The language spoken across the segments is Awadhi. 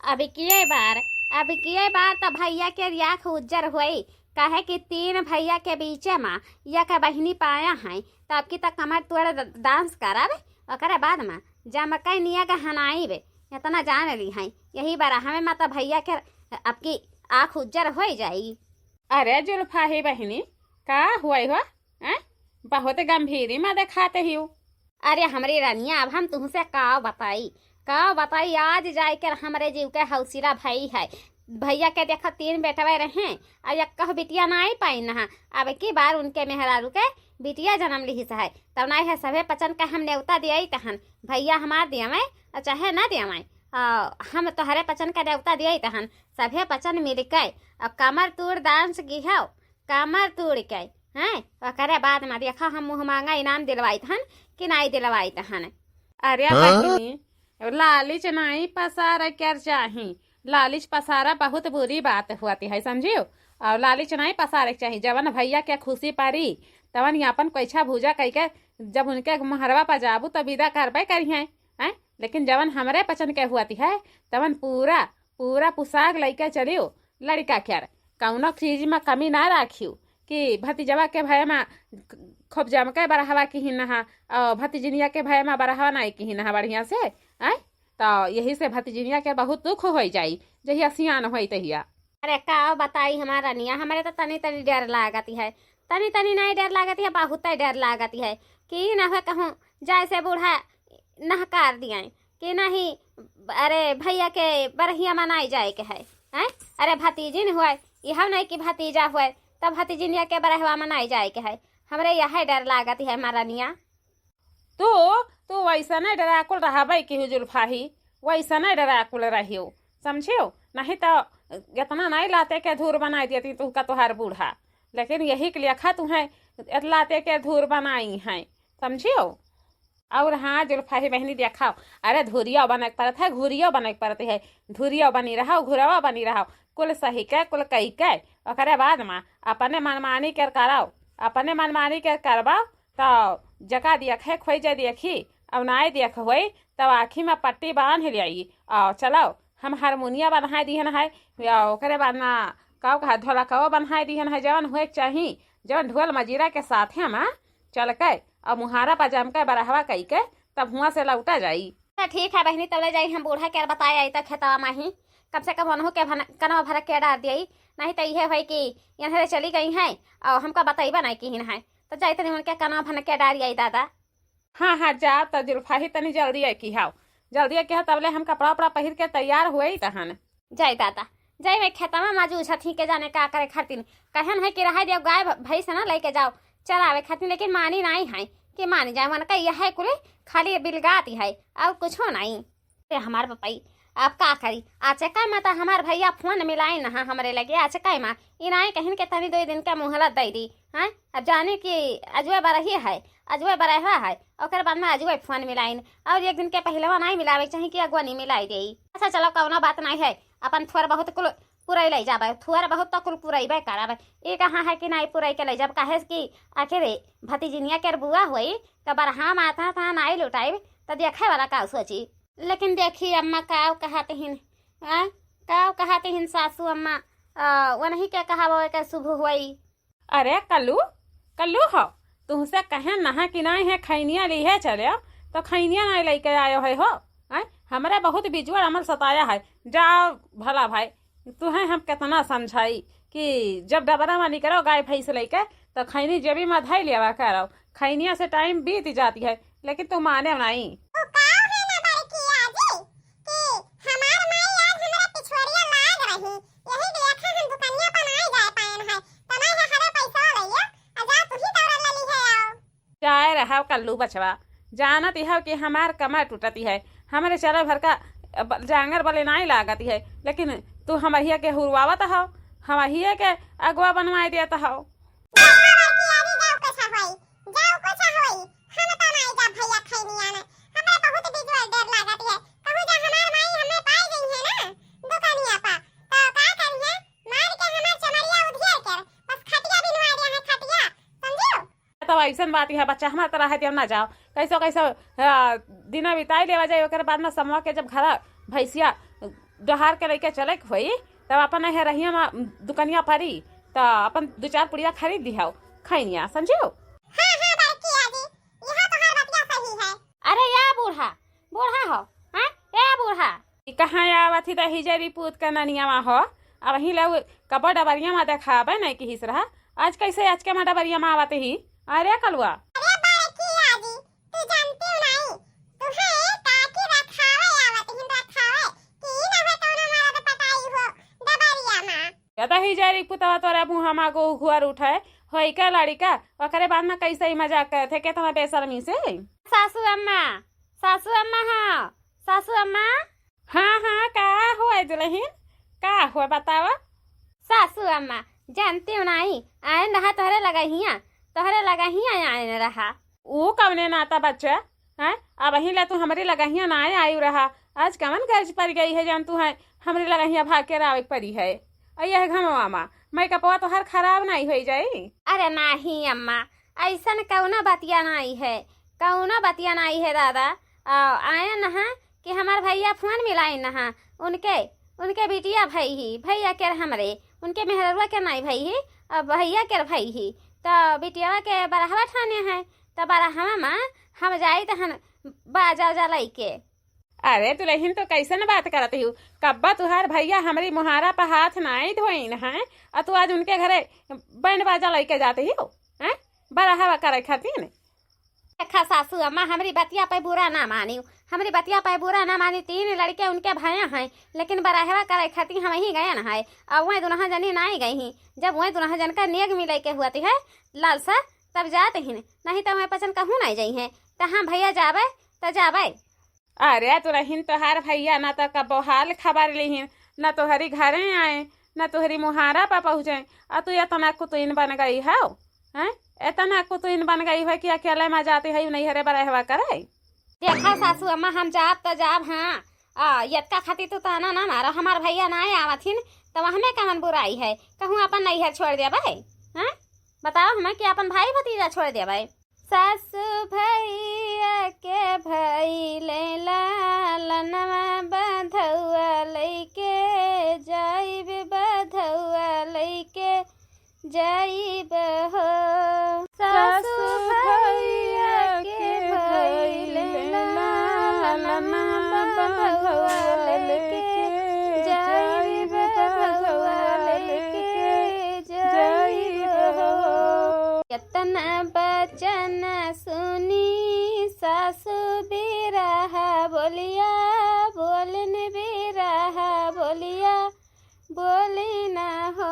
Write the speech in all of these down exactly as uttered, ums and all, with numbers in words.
अब किए बार, अब किए बार त भइया के आँख उज्जर होई, काहे कि तीन भइया के बीचे मा एक बहिनी पाया है, त अब की त कमर तोड़ डांस करब, ओकरे बाद मा जमकै निया गहनाइब, एतना जान लिहै। यही बार हमें मा त भइया के अब की आँख उज्जर होइ जाई। अरे जुल्फाही बहिनी, का हुआ हो? हैं? बहुत गंभीरी मा देखात हिउ। अरे हमरी रनिया, अब हम तुहसे का बताई, का बताई, आज जाइके हमरे जीव के हौसिला भई है। भइया के देखा तीन बेटवे रहे, अउ एक्कहु बिटिया नाई पाइन है। अब की बार उनके मेहरारू के बिटिया जनम लिहिस है, तब नाई है सभे पचन के हम नेवता दियाई तहन, भइया हमार देवै अउ चाहे ना देवै, अउ हम तोहरे पचन के नेवता दियाई तहन, सभे पचन मिलके अउ कमर तूड़ डांस गिहौ, कमर तूड़ के, हैं? ओकरे बाद मा देखा हम मुँह मांगा इनाम दिलवाइत हन कि नाई दिलवाइत हन। अरे हाँ? बहिनी, लालिच नाई पसारे के चाही। लालिच पसारा बहुत बुरी बात होती है, समझियो? अउ लालिच नाई पसारे के चाही। जवन भइया के खुसी परी, तवन यापन कोइछा भूजा कइके जब उनके महरवा पर जाबू, त विदा करबे करिहैं, हैं? लेकिन जवन हमरे पचन के होती है, तवन पूरा, पूरा पुसाक लइके चलियो। लड़िका के कउनो चीज मा कमी ना राखियो कि भतिजवा के भए मा खूब जमके बरहवा किहिन हा, अउ भतिजिनिया के भए मा बरहवा नाई किहिन हा बढ़िया से, आय? त यही से भतिजिनिया के बहुत दुख होइ जाई, जहिया सियान होई तहिया। अरे का बताई हमार रनिया, हमरे त तनी तनी डर लागत है, तनी तनी नाई डर लागत है, बहुतै डर लागत है कि ई ना होए कहूँ जाए से बूढ़ा नहकार दियाई कि नहीं, अरे भइया के बरहिया मनाई जाए के है, हैं? अरे भतीजिन होए, इहौ नहीं कि भतीजा होए, तब भतीजिनिया के बरहवा मनाई जाए के है। हमरे यहै डर लागत है हमार रनिया। तू, तू वैसने डराकुल रहबै किहु जुल्फाही, वैसने डराकुल रहियो, समझियो? नहीं त एतना नाई लाते के धूर बनाई देती तुहका तोहार बूढ़ा, लेकिन यही के लेखा तुहैं लाते के धूर बनाई हैं, समझियो? अउर हाँ जुल्फाही बहिनी देखाओ, अरे धुरियो बने के परत है, घुरियो बने के परत है, धुरियो बनी रहो, घुरवा बनी रहो, कुल सही के, कुल कई के, ओकरे बाद मा अपने मनमानी के कराओ, अपने मनमानी के करबाओ, त जका देखे खोई जे देखी, अउ नाई देख होई, तब आँखी मा पट्टी बांध लियाई। अउ चलो, हम हारमोनिया बन्हाए दिहन है, या ओकरे बाद मा काऊ कहा ढोलकवा बन्हाए दिहन है, जवन होए के चाही, जवन ढोल मजीरा के साथे मा चल के अउ मुहारा पर जम के बरहवा कई के तब हुआं से लौटा जाई। त ठीक है बहिनी, तब ले जाई हम बूढ़ा के बताए आई त खेतवा मा ही, कम से कम ओनहु के भन-, कनवा भर के डार दियाई, नहीं त इहे होई कि एनहरे चली गई हैं अउ हमका बतइबा नहीं किहिन है। त जाई तनी उनके कनवा भन के डार आई दादा। हाँ, हाँ, जा त जुल्फाही तनी जल्दी आई किहाओ, जल्दी आई किहाओ, तबले हम कपड़ा उपड़ा पहिर के तैयार हुए तहन। जाई दादा, जाई मैं खेतवा मा जूझत ही के जाने का करे खातिर, कहन है कि रहाई दियो गाय भ-, भैंस ना लेके जाओ चरावे खातिर, लेकिन मानी नाई है कि मानी जाए, मन का यह है कुल खाली बिलगाती है अउर कुछो नाई। अरे हमार बपई, अब का करी? अचका मा त हमार भइया फोन मिलाइन हा हमरे लगे, अचका मा। इनाई कहिन के तनी दुई दिन के मोहलत दई दी, हैं? अब जानी कि अजुए बरही है, अजुए बरहवा है, ओकर बाद मा अजुए फोन मिलाइन। अउर एक दिन के पहिलवा नाई मिलावे के चाही कि अगुआ नहीं मिलाई देई। अच्छा चलो, कउनो बात नाई है, अपन थोर बहुत कुल पुरई लई जाबे, थोर बहुत त कुल पुरइबे करब। ई कहाँ है कि नाई पुरई के लई जाब, काहे कि आखिर भतीजिनिया के बुआ होई, त बरहा मा त नाई लुटाइब, त देखे वाला का सोची। लेकिन देखी अम्मा काव कहत हिन, आ? काव कहत हिन सासू अम्मा, आ, वनही के कहावो के शुभ होई। अरे कल्लू, कल्लू हो, तुहसे कहे नहा कि नाई है खैनिया लिहे चले, तो खैनिया नाई लइके आयो है हो। आय, हमरे बहुत बिजुआ अमल सताया है। जाओ भला भाई, तुहें हम कितना समझाई कि जब डबरा मा निकरो गाय भैंस लइके, तो खैनी जेबी मा धई लेवा करो। खैनिया से टाइम बीत जाती है, लेकिन तू माने नहीं। तू का है ना बड़की आजी कि हमार माई आज हमरा पिछुआरिया लाग रही, यही देखा हम दुकनिया पर नाई जाए पाएन है, त नाई है हरे पैसा लइया, आ जा तू ही दौरा ले ली है आओ। जाए रहा कल्लू बचवा, जानत यह कि हमार कमर टूटती है, हमरे चलो भर का ब-, जांगर बले नाई लागती है, लेकिन तू हमहिया के हुरवावत हो, हमहिया के अगुआ बनवाए देत हो। देखा बड़की आजी, जाओ कुछ होई, जाओ कुछ होई, हम त नाई जाब भैया खैनिया में, हमरा बहुत बिजुआ डर लागत है, कहूँ जा हमार माई हमें पाई गई है ना दुकानिया पर, तो का करिए, मार के हमार चमरिया उधियर के बस खटिया बिनवा दे है, खटिया, समझियो? तब ऐसन बात है बच्चा, हमार तरह है देव ना जाओ, कैसो कैसो, आ, दिना बिताई लेवा जाए, ओकर बाद में समवा के जब घर भैंसिया डोहार के लइके चले के होई, तब अपन है रहिया मा दुकनिया परी, त अपन दू चार पुड़िया खरीद दिहाओ, खैनिया, समझियो? हाँ, हाँ, बड़की आजी, यहाँ तोहार बतिया सही है। अरे या बूढ़ा, बूढ़ा हो, हैं? ए बूढ़ा। ई कहाँ आवत ही दहिजरी पूत का ननिया मा हो? अब वहीं ले कबो डबरिया मा देखावे नहीं किहिस रहा, आज कैसे आज के मा डबरिया मा आवत ही? अरे कलुआ। अरे बड़की आजी, तू जानती हो नहीं, तुम्हें काकी रखावे आवत हिन, रखावे, कि ई ना हो कौनो मरद पटाई हो डबरिया मा। या दहिजरी पुतवा तोरा मुँह मा गो घुअर उठे, होई का लड़िका, ओकरे बाद मा कैसे ही मजाक करत है, केतना बेशर्मी से। सासू अम्मा, सासू अम्मा, हाँ, सासू अम्मा। हाँ, हाँ, का हुआ दुलहिन, का हुआ बतावा? सासू अम्मा, जानती हो नहीं, आयन रहा तोहरे लगहिया, तोहरे लगहिया आयन रहा। ऊ कवने नाता बच्चा, हैं? अबहीं ले तू हमरी लगहिया नाय आयु रहा, आज कवन गरज परि गई है जौन तू है हमरी लगहिया भाग के रावे के परी है? अ यह घमवा मा मेकअपवा तोहार खराब नाई होई जाई? अरे नाही अम्मा, ऐसन कौनो बतिया नाई है, कौनो बतिया नाई है दादा। आ, आयन है कि हमार भैया फोन मिलाइन हा, उनके, उनके बिटिया भई ही, भैया के हमरे, उनके मेहररुआ के नाई भई ही, अब भैया के भई ही, त बिटिया के बरहवा ठाने है, त बरहवा मा हम जाई त हम बाजा उजा लइके। अरे दुलहिन, तो कैसन बात करत हिउ? कब्बा तुहार भैया हमरी मुहारा पर हाथ नाई धोइन है, और तू आज उनके घरे बैंड बाजा लइके जात हिउ, हैं? बरहवा करे खातिर। देखा सासू अम्मा, हमरी बतिया पे बुरा ना मानियो, हमरी बतिया पे बुरा ना मानी। तीन लड़के उनके भया हैं, लेकिन बरहवा करे खातिर हम ही गयन है। अब वह दुनहा जनी नाई गई ही, जब वह दुनहा जन का नेग मिले के हुआ है लालसा, तब जात हिन, नहीं तो वह पचन कहूँ नाई जाई है। तो हाँ भैया जाबे, तो जाबे। अरे दुलहिन, तोहार भैया ना तो कबो हाल खबर लिहिन, ना तोहरी घरे आए, ना तोहरी मुहारा पर पहुँचे, और तू इतना कुतुइन बन गई हो, हैं? इतना कुतुइन बन गई हो कि अकेले मा जाती है नैहरे बरहवा करे। देखा सासू अम्मा, हम जाब त जाब, हाँ, आ, यतका खातिर तू ताना ना मारा, हमार भैया ना आवत हिन, त हमें कवन बुराई है, कहूँ अपन नैहर छोड़ देबे, हाँ? बताओ हमें कि अपन भाई भतीजा छोड़ देबे? सासू भैया के भइले लालनवा, बधौआ लइके जाइब, बधौआ लइके जाइब हो। सासू भैया के भइले लालनवा, बधौआ लइके जाइब, बधौआ लइके जाइब हो। यतना बचन सुनी सासु बिरहा बोलिया, बोलिन बिरहा बोलिया, बोलिन हो।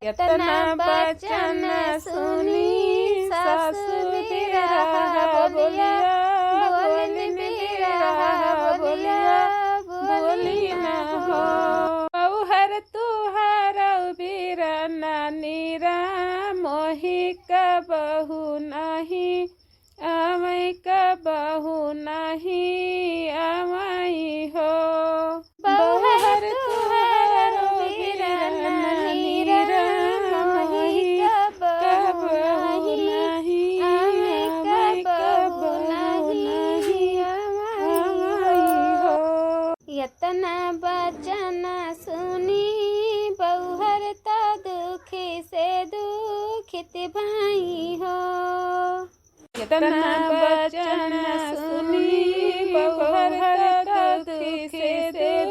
यतना बचन सुनी सासु बिरहा बोलिया, बोलिन बिरहा बोलिया, बोलिन हो। बउहर तुहार बिरना निरा मोहि कबहु नाही आवै, कबहु नाही आवै हो। बउहर तुहार बिरना निरा मोहि कबहु नाही आवै, कबहु नाही आवै हो। यतना बचन सुनी बउहर त दुखी से दुखित भई हो। यतना बचन सुनी बउहर त दुखी से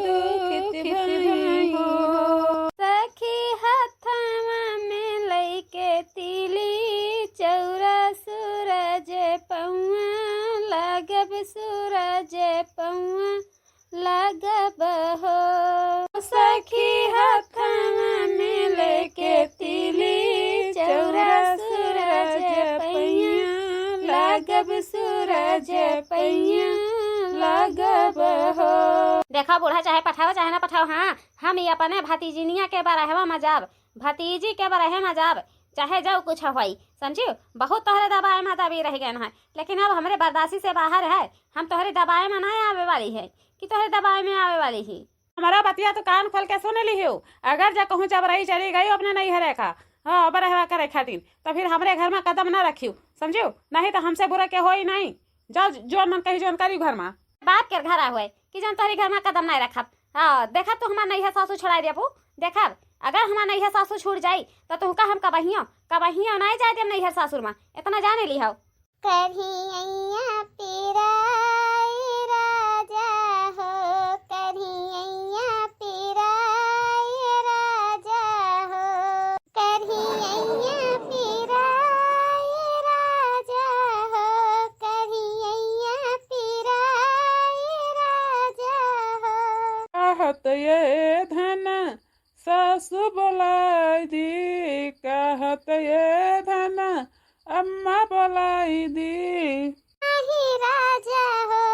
दुखित भई हो। सखी हथवा में लइके तिली चौरा सूरज पौआ लागब सूरज पौआ लागब हो। सखी हथवा में लेके तिली चौरा सूरज पैया लागब सूरज पैया लागब हो। देखा बूढ़ा, चाहे पठाओ चाहे ना पठाओ, हाँ, हम ई अपने भतीजिनिया के बरहवा में जाब, भतीजी के बरहे में जाब, चाहे जउ कुछ होई, समझियो? बहुत तोहरे दबाए में दबी रह गए हैं, लेकिन अब हमरे बर्दाश्ती से बाहर है। हम तोहरे दबाए में ना आवे वाली है कि तोहरे दबाए में आवे वाली ही। हमारा बतिया तो कान खोल के सुन लिहियो, अगर जा कहूँ जबरई चली गई अपने नैहरे का, हाँ, बरहवा करे खातिर, तो फिर हमरे घर में कदम ना रखियो, समझियो? नहीं तो हमसे बुरा के होई नहीं। जाओ, जोन मन कही जोन करी घर में। बाप के घर हुए कि जोन तोहरी घर में कदम नहीं रखब। हाँ, देखा तू हमार नैहर सासू छोड़ाई देबू, देखा, अगर हमार नैहर सासू छूट जाई, तो तुहका हम कबहियो, कबहियो नाई जाए देब नैहर सासुर मा, इतना जाने ली हौ। करिहैया पिराए राजा हो, करिहैया पिराए राजा हो, करिहैया पिराए राजा हो, करिहैया पिराए राजा हो। कहत ये धन सासु बोलाई दी, कहत ये धन अम्मा बोलाई दी। नहीं राजा हो,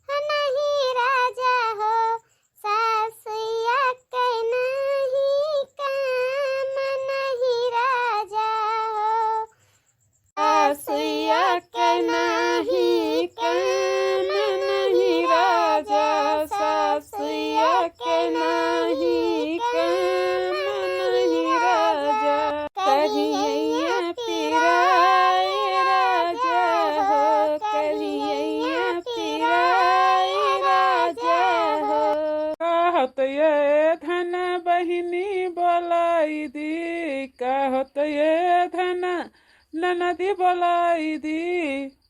नहीं राजा हो, सासुया के नहीं काम, नहीं राजा हो। सासुया के नाही काम, नहीं राजा, सासुया के नाही काम, नहीं राजा। करिहैया पिराए राजा हो, करिहैया पिराए राजा हो। कहत ये धन बहिनी बोलाई दी, कहत ये धन ननदी बोलाई दी।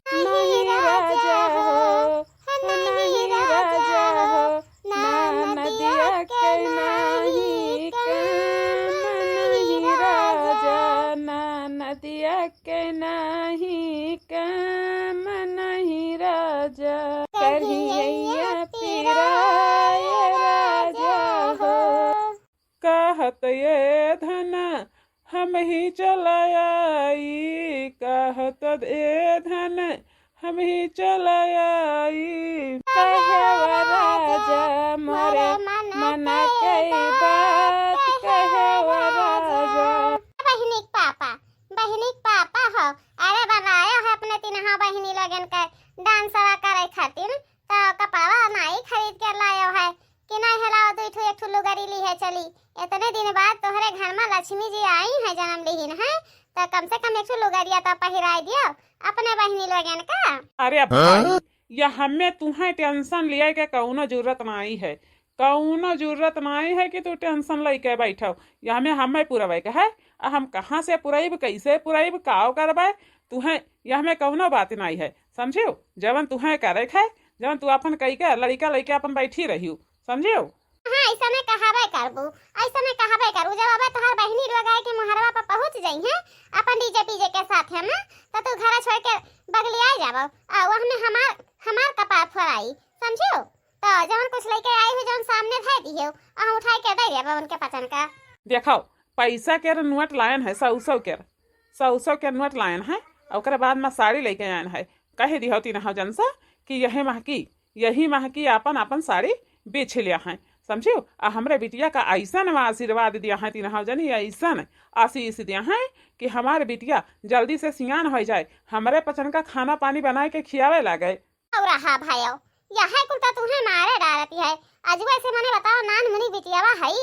नहीं राजा हो, नहीं राजा हो, ननदिया के नाही काम, नहीं राजा, ननदिया के नाही काम, नहीं राजा। करिहैया पिराए राजा हो। कहत ये धन हम ही चला आई, कहत ये धन हम ही चला आई। कहे वा राजा मोरे मन के बात, कहे वा राजा। बहिनी के पापा, बहिनी के पापा हो, अरे बनायो है अपने तिनहा बहिनी लोगन के डांसवा करे खातिर, तो कपड़वा नाई खरीद के लायो है कि नहीं हलाओ दुई ठो एक ठो लुगरी ली है चली। इतने दिन बाद तोहरे घर में लक्ष्मी जी आई है, जन्म लिहिन है, तो कम से कम एक ठो लुगरिया तो पहिराई दियो अपने बहिनी लोगन का। अरे भाई, हाँ? या हमें तुहें टेंशन लिए के कौनो जरूरत नाई है, कौनो जरूरत नाई है कि तू टेंशन लेके बैठो। या हमें, हमें पुरवे के है, आ हम कहाँ से पुराइब, कैसे पुराइब, काव करबे, तुहें या हमें कौनो बात नाई है, समझियो? जवन तुहें करे के है, जवन तू अपन कई के लड़िका लइके अपन बैठी रहियो, समझियो? हाँ, ऐसने कहबे करबू, ऐसने कहबे करबू। जब अबे तोहार बहिनी लोग आए के मोहरवा पर पहुँच जइहें अपन डीजे पीजे के साथ है ना, तो तू घर छोड़ के बगलिया जाबो, आ वहने हमार, हमार कपार फोड़ाई, समझियो? तो जवन कुछ लेके आई हूँ, जवन सामने धर दियो, हम उठाई के दे देबो उनके पचन का। देखो, पैसा के नोट लायन है, सौ सौ के, सौ सौ के नोट लायन है, ओकरे बाद में साड़ी लेके आयन है। कह दिहो तीनों जन से कि यही महकी, यही महकी आपन, आपन साड़ी बेच लिया है, समझियो? आ हमरे बिटिया का ऐसन आशीर्वाद दिया है, तीनों जनी ऐसन आशीष दिया है कि हमार बिटिया जल्दी से सियान हो जाए, हमरे पचन का खाना पानी बनाए के खियावे लागे। और रहा भायो, यह कुल तो तुम्हें मारे डालती है। अजुआ से मने बताओ, नान मुनी बिटियावा हई,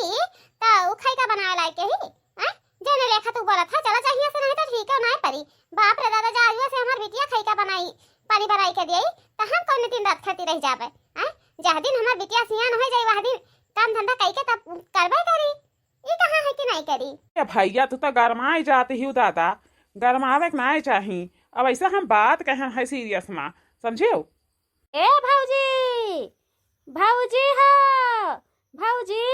तो उ खई का बनावे लायक के ही, हैं? जेने लेखा तू बोलत है, चला चाहिए से नहीं तो ठीक है, नहीं परी। बाप रे दादा, जा अजुआ से हमार बिटिया खई का बनाई, पानी बनाई के दिए, तो हम कौन दिन रात खाती रह जाबे, हैं? जह दिन हमार बिटिया सियान हो जाए, वह दिन काम धंधा कई के तब करबे करी। ई कहाँ है कि नहीं करी? ए भैया, तू तो गरमाए जाती ही दादा, गरमावे के नाय चाही। अब ऐसा हम बात कहन है सीरियस में, समझियो? ए भौजी, भौजी हो, भौजी।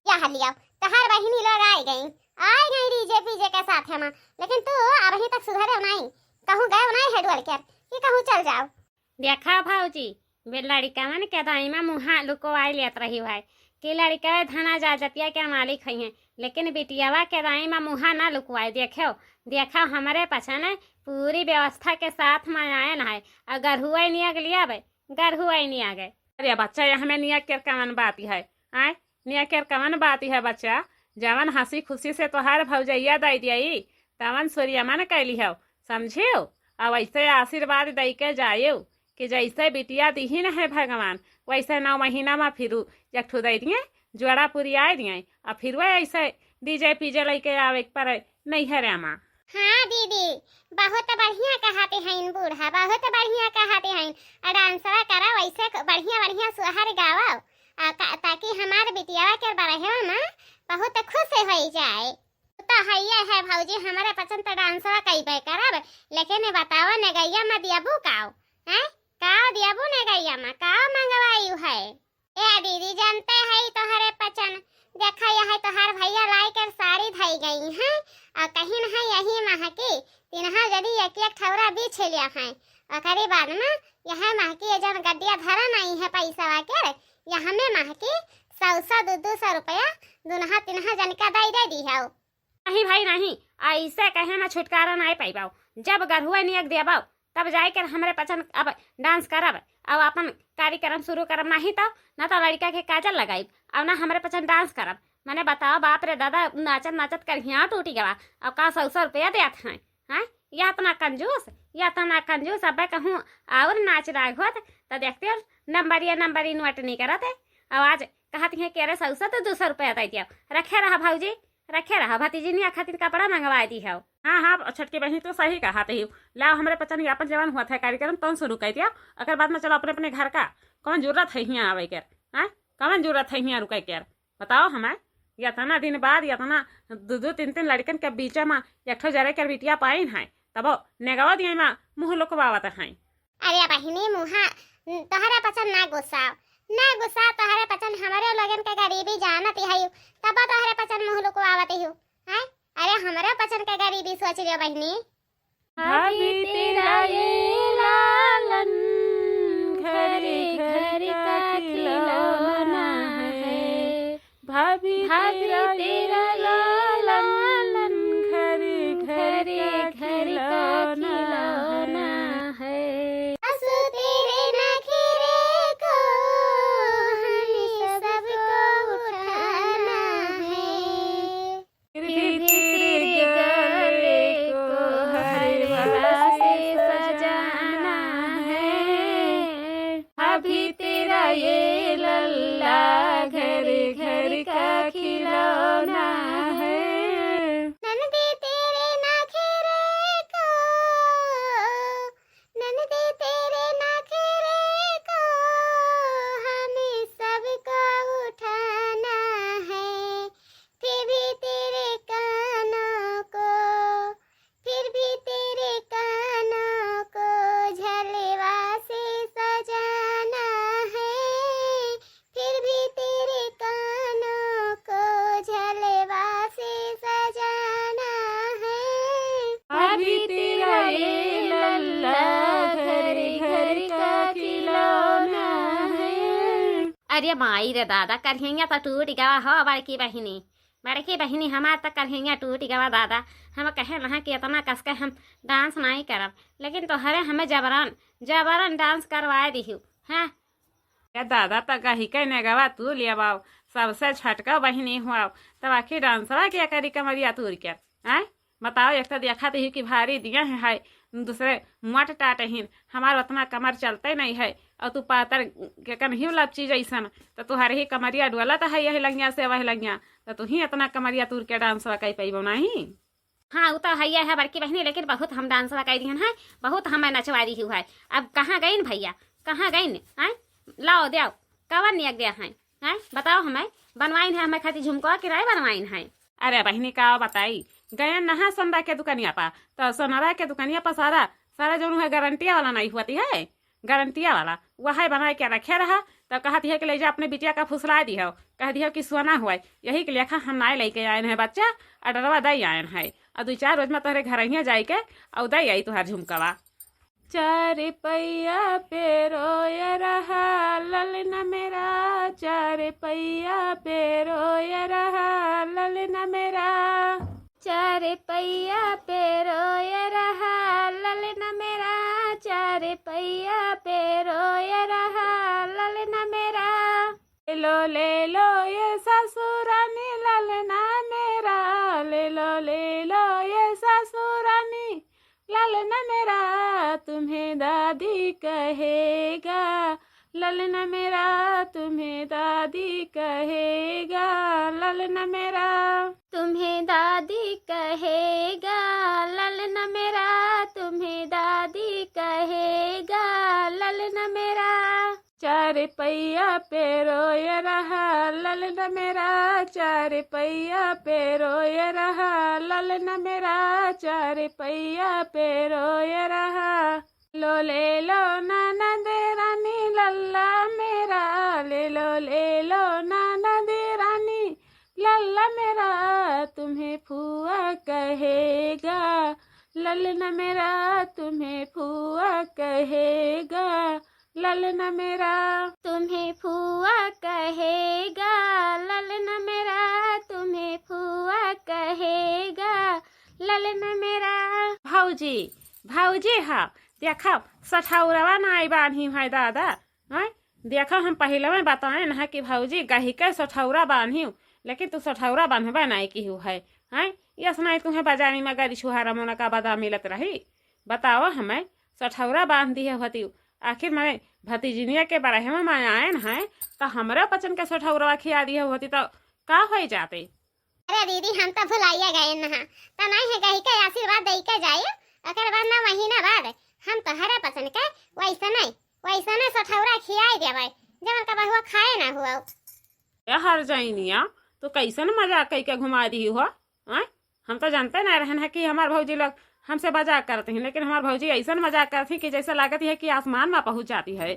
या हलिया, तहार बहिनी लोग आए गई, आए गई डीजे पीजे के साथ है माँ, लेकिन तू अबही तक सुधरे नहीं, कहूँ गए नहीं है डोल के कि कहूँ चल जाओ। देखा भौजी, बे लड़िकवन के दाई में मुँहा लुकवाई लेत रही है कि लड़िकवे धना जाजतिया के मालिक हइहें, लेकिन बिटियावा के दाई में मुँहा ना लुकवाई। देखो, देखो, हमरे पछन पूरी व्यवस्था के साथ में आयन है, और गरहुआ नियग लिया बे, गरहुआ नियग। अरे बच्चा, यह में नियग के कवन बात है, आय? नियकेर कवन बात है बच्चा, जवन हँसी खुशी से तोहार भौजैया दई दियई, तवन सूर्यमन कैली हौ, समझियो? अब ऐसे आशीर्वाद दई के जायो कि जैसे बिटिया दिहिन है भगवान, वैसे नौ महीना में फिरू एक ठो दई दिए, जोड़ा पुरियाए दिए, और फिर वह ऐसे डीजे पीजे लेके आवे के पड़े नैहरे में। हाँ दीदी, बहुत बढ़िया कहते हैं बूढ़ा, बहुत बढ़िया कहते हैं। आ डांसवा करा, वैसे क-, बढ़िया बढ़िया सोहर गावा, आ, का, ताकि हमार बिटियावा के बरहवा में बहुत खुश होइ जाए। तो हइये है भौजी, हमरे पचन त डांसवा कइबे करब, लेकिन ये बतावा, नेगइया में दियबू काव? हैं? काव दियबू नेगइया में? काव मंगवायु है? ए दीदी, जानते है तोहरे पचन, देखा यह तोहार भैया लाई के साड़ी धई गई हैं, और कहिन है यही महकी, तिनहा जदी एक एक ठौरा बीछ लिया है, ओकरी बाद में यह महकी ये जौन गड्डिया धरा नहीं है पैसवा के, यह में महकी सौ सौ दू दू सौ रुपया दुनहा तिनहा जन का दई दे दी है। नहीं भाई नहीं, ऐसे कहे में छुटकारा नहीं पाइबाओ। जब गरहुआ नियक देबाओ, तब जाए के हमरे पचन अब डांस करब, अब अपन कार्यक्रम शुरू करब, नहीं तो ना तो लड़का के काजल लगाइब, अब ना हमरे पचन डांस करब। मने बताओ बाप रे दादा, नाचत नाचत करिया टूटी गवा, अब का सौ सौ रुपया देत हैं? हैं? या इतना कंजूस, या इतना कंजूस। अब कहूँ और नाच राग होत तो देखते हो, नंबरिया नंबरी नोट नहीं करत है। अब आज कहत हैं कि अरे सौ सौ तो दो सौ रुपया दे दिया, रखे रहा भौजी, रखे रहा, भतीजिनिया खातिर कपड़ा मंगवा दी है। हाँ, हाँ, छोटकी बहिनी, तू सही कहत ही। लाओ, हमरे पचन यापन जवन हुआ था कार्यक्रम, तौन शुरू कर दिया। ओकर बाद में चलो अपने अपने घर का। कौन जरूरत है हियाँ आवे के? हाँ, कौन जरूरत है हियाँ रुके के? बताओ हमें, इतना दिन बाद, इतना दो दो तीन तीन लड़कन के बीच में एक ठो जरे के बिटिया पाइन है, तब नेगवा दिए में मुँह लुकवावत हैं। अरे बहिनी मुहा, तोहरे पचन ना गुस्साओ, ना गुस्साओ, तोहरे पचन हमरे लोगन के गरीबी जानत ही, तब तोहरे पचन मुँह लुकवावत ही, हैं? अरे हमरे पचन के गरीबी सोच लियो बहिनी। भाभी तेरा ये लालन घर घर का खिलौना है। भाभी भाभी तेरा तेरा ये लालन घर घर घर का का खिलौना खिलौना है। है। हंसू तेरे नखरे को हमें सबको उठाना है। फिर भी तेरे गले को हरवा से सजाना है। अभी तेरा ये लल्ला घर घर का खिलौना है। ननदी तेरे नखरे को, ननदी तेरे नखरे को हमें सबको उठाना है। फिर भी तेरे कानों को, फिर भी तेरे कानों को झलवा से सजाना है। फिर भी तेरे कानों को झलवा से सजाना है। अभी तेरा ये लल्ला घर घर का खिलौना है। अरे माई रे दादा, करिहैया तो टूट गवा हो बड़की बहिनी। बड़की बहिनी हमार तो करिहैया टूट गवा दादा। हम कहे रहा कि इतना कस के हम डांस नहीं करब, लेकिन तोहरे हमें जबरन, जबरन डांस करवाए दिहू। हाँ, ए दादा, त गही के नेगवा तू लेबाओ, सबसे छोटका बहिनी हुआओ, तब आखिर डांसवा के करी कमरिया तूर के? आय, बताओ, एक तो देखत ही कि भारी दिया है, है, दूसरे मोट टाट हिन, हमार उतना कमर चलते नहीं है, और तू पातर के कनही लपची जैसन, तो तुहार ही कमरिया डोलत है यही लंगिया से वही लंगिया, तो तू ही इतना कमरिया तूर के डांसवा कई पैबो नहीं। हाँ, उ तो हइये है बड़की बहिनी, लेकिन बहुत हम डांसवा कई दिहन है, बहुत हमें नचवा दिहू है। अब कहाँ गइन भैया, कहाँ गइन? आय, लाओ द्याओ, कवन नियक द्या है? आय, बताओ हमें, बनवाइन है हमें खातिर झुमकवा कि नाय बनवाइन है? अरे बहिनी, का बताई, गयन नहा सोनरा के दुकनिया पा, तो सोनरा के दुकनिया पा सारा, सारा जौन है गारंटिया वाला नहीं हुआ है, गारंटिया वाला, वह बनाए के रखे रहा। तो कहत है कि ले जा अपने बिटिया का फुसला दिहो, कह दिहो कि सोना हुआ, यही के लेखा हम नाय लेके आयन है बच्चा, ऑर्डरवा दे आयन है, और दो चार रोज में तोहरे घरहिया जाए के और दे आई तुहार झुमकवा। चार पैया पे रोय रहा ललना मेरा, चार पैया पे रोय रहा ललना मेरा। चार पैया पे रोय रहा ललना मेरा, चार पैया पे रोय रहा ललना मेरा। ले लो, ले लो ये ससुरानी ललना मेरा, ले लो, ले लो ये ससुरानी ललना मेरा, तुम्हें दादी कहेगा, ललना मेरा, तुम्हें दादी कहेगा, ललना मेरा। तुम्हें दादी कहेगा, ललना मेरा, तुम्हें दादी कहेगा, ललना मेरा। चार पैया पे रोए रहा ललन मेरा, चार पैया पे रोए रहा ललन मेरा, चार पैया पे रोए रहा। लो ले लो ननद रानी लल्ला मेरा, ले लो ले लो ननद रानी लल्ला मेरा, तुम्हें फुआ कहेगा ललन मेरा, तुम्हें फुआ कहेगा ललन मेरा, तुम्हें फुआ कहेगा ललन मेरा, तुम्हें फुआ कहेगा ललन मेरा। भौजी, भौजी हा, देखा सठौरवा नाई बान्ही है दादा। हैं? देखा हम पहिले में बताएन है कि भौजी गहिके सठौरा बान्ही, लेकिन तू सठौरा बान्हबे नाई किहू है। हैं? यस नाई तुम्हें बाजारी में गरी छुहारा मोना का बादाम मिलत रही। बताओ हमें, सठौरा बांध दिहे होती। आखिर मैं भतीजिनिया के बरहमा में आएन है, तो हमरे पचन के सठौरवा खिया दिहे होती तो का होई जाते? अरे दीदी, हम तो भुलाइया गए नहा, तो नहीं है गहिके आशीर्वाद दे के जाइयो, ओकर बाद ना महीना बाद हम तोहरे पचन के वैसने, वैसने सठौरा खियाई देबै, जवन कबहुआ खाए ना हुआ। ए हरजैनिया, तू कैसन मजाक कई के घुमा दिही हो? आय? हम तो जानते ना रहन है कि हमार भौजी लोग हमसे मजाक करती हैं, लेकिन हमार भौजी ऐसन मजाक करती कि जैसे लागत है कि आसमान में पहुँच जाती है।